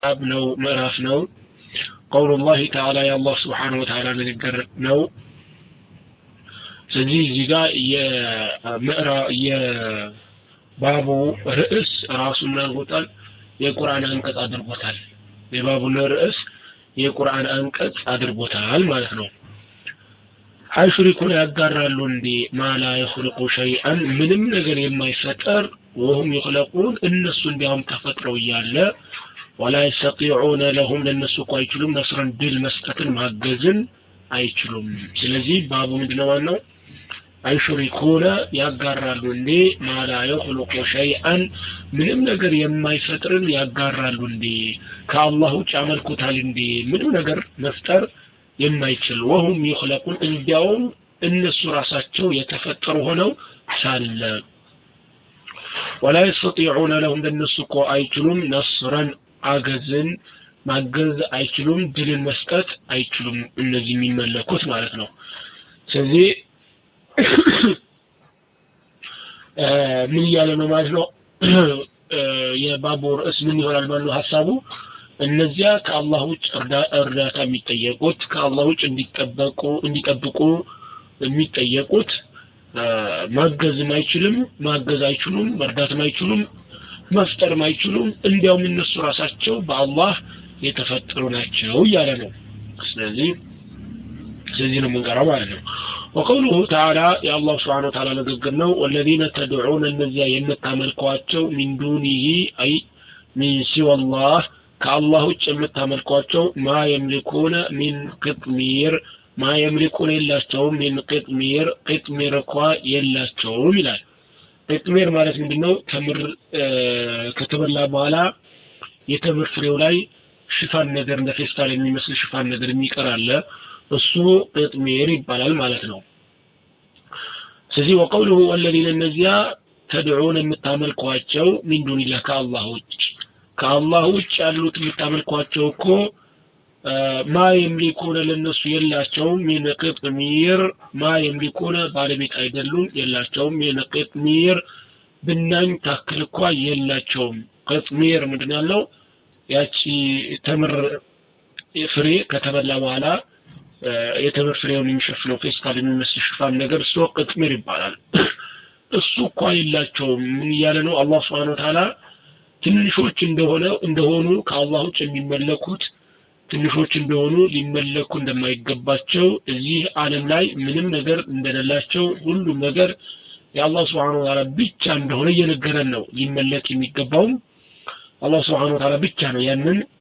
ነው፣ ምዕራፍ ነው። قول الله تعالى የአላህ سبحانه وتعالى ንግግር ነው። ስለዚህ እዚህ ጋር የባቡ ርዕስ ራሱን አድርጎታል፣ የቁርአን አንቀጽ አድርጎታል። የባቡን ርዕስ የቁርአን አንቀጽ አድርጎታል ማለት ነው። أيشركون ያጋራሉ እንዴ ما لا يخلق شيئا ምንም ነገር የማይፈጠር፣ وهم يخلقون እነሱ እንዲያውም ተፈጥረው እያለ፣ ولا يستطيعون لهم ለእነሱ እኮ አይችሉም፣ نصرا ድል መስጠትን ማገዝን አይችሉም። ስለዚህ ባቡ ምንድነው ማለት ነው? أيشركون ያጋራሉ እንዴ ما لا يخلق شيئا ምንም ነገር የማይፈጥርን ያጋራሉ እንዴ? ከአላህ ውጭ ያመልኩታል እንዴ? ምንም ነገር መፍጠር የማይችል፣ وهم يخلقون እንዲያውም እነሱ ራሳቸው የተፈጠሩ ሆነው ሳለ፣ ولا يستطيعون لهم ለእነሱ እኮ አይችሉም፣ نصرا አገዝን ማገዝ አይችሉም፣ ድልን መስጠት አይችሉም፣ እነዚህ የሚመለኩት ማለት ነው። ስለዚህ ምን እያለ ነው ማለት ነው? የባቡ ርዕስ ምን ይሆናል ማለት ነው? ሀሳቡ እነዚያ ከአላህ ውጭ እርዳታ የሚጠየቁት፣ ከአላህ ውጭ እንዲጠበቁ እንዲጠብቁ የሚጠየቁት ማገዝም አይችልም፣ ማገዝ አይችሉም፣ መርዳትም አይችሉም፣ መፍጠርም አይችሉም። እንዲያውም እነሱ ራሳቸው በአላህ የተፈጠሩ ናቸው እያለ ነው። ስለዚህ ነው የምንቀራው ማለት ነው። وقوله تعالى የአላህ سبحانه وتعالى ንግግር ነው። والذين تدعون እነዚያ የምታመልኳቸው፣ من دونه أي من سوى الله ከአላህ ውጭ የምታመልኳቸው፣ ما يملكون من قطمير ما يملكون የላቸውም፣ من قطمير قطمير እኳ የላቸውም ይላል። قطمير ማለት ምንድነው? ተምር ከተበላ በኋላ የተምር ፍሬው ላይ ሽፋን ነገር፣ እንደ ፌስታል የሚመስል ሽፋን ነገር የሚቀር አለ። እሱ قطمير ይባላል ማለት ነው። ስለዚህ وقوله والذين እነዚያ تدعون የምታመልኳቸው፣ من دون الله ከአላህ ውጭ፣ ከአላህ ውጭ ያሉት የምታመልኳቸው እኮ ما يملكون ለነሱ የላቸውም፣ من قطمير ما يملكون ባለቤት አይደሉም፣ የላቸውም፣ من قطمير ብናኝ ታክል እኳ የላቸውም። قطمير ምንድን ያለው? ያቺ ተምር ፍሬ ከተበላ በኋላ የተምር ፍሬውን የሚሸፍነው ፌስታል የሚመስል ሽፋን ነገር እሱ قطمير ይባላል። እሱ እኳ የላቸውም። ምን እያለ ነው አላህ سبحانه وتعالى? ትንሾች እንደሆነ እንደሆኑ፣ ከአላህ ውጭ የሚመለኩት ትንሾች እንደሆኑ፣ ሊመለኩ እንደማይገባቸው፣ እዚህ ዓለም ላይ ምንም ነገር እንደሌላቸው፣ ሁሉም ነገር የአላህ سبحانه وتعالى ብቻ እንደሆነ እየነገረን ነው። ሊመለክ የሚገባውም አላህ سبحانه وتعالى ብቻ ነው። ያንን